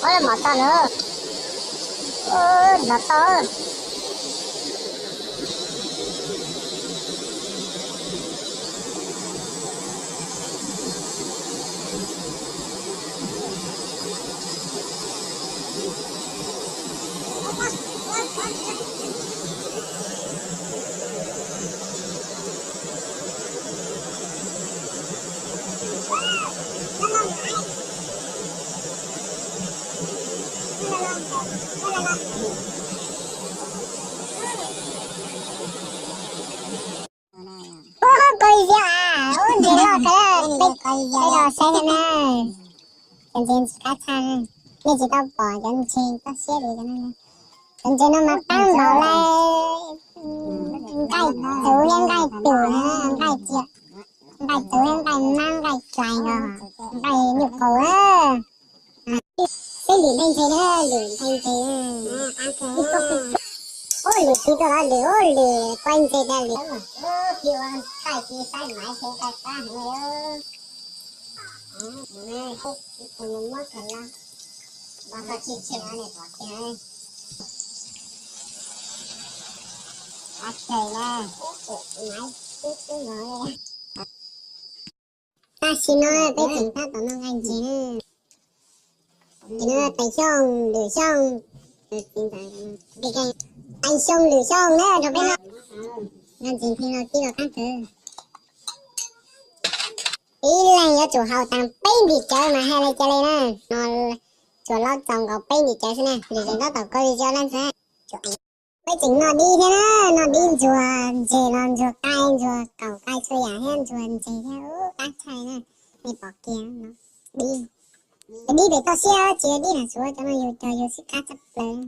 Ua mov tau lawm. Ua mov tau. Ub, koj li ziab as, ub, ntses loj kawg, peb, peb los saib na. Cov ntses ntxim qab tshaj, nej tsis tau pom cov ntses toj siab li cov no. Cov ntses no mas qab npaum li nqaij txuv thiab nqaij tus na, nqaij cia, nqaij txuv thiab nqaij mab nqaij tlais no, nqaij nyuj qaus na. Peb lwm nqaij ntses na, lwm nqaij ntses. Ub, lwm txiv tuaj los lwm, ub, lwm quaij ntses tas lwm. Ub, txiv ua nqaij txiv saib maiv he nqaij qab heev li. Tam sim no peb tseem tab tom noj nqaij ntses na. Ces no Teev Xyooj, Lwm Xyooj, Teev Xyooj, Lwm Xyooj na rau peb noj. Noj ntses ntxhw no tib los qab kawg. Ib leeg yuav tsum haus tag peb ntim cawv mas hais li cas li na. No tsuas laub txaus nkaus peb ntim cawv xwb na, lwm zeem tab tom koj li cov laj ntxhw. Peb tseem noj dib thiab na, noj dib ntxuag ntses los ntxuag qaij, ntxuag kaum qaij txhua yam thiab ntxuag ntses thiab, ub, qab tshaj na. Nej pom kiag no, dib, cov dib pem toj siab tsis yog dib na, suav cov no yus cog yus xwb qab tshaj plaws.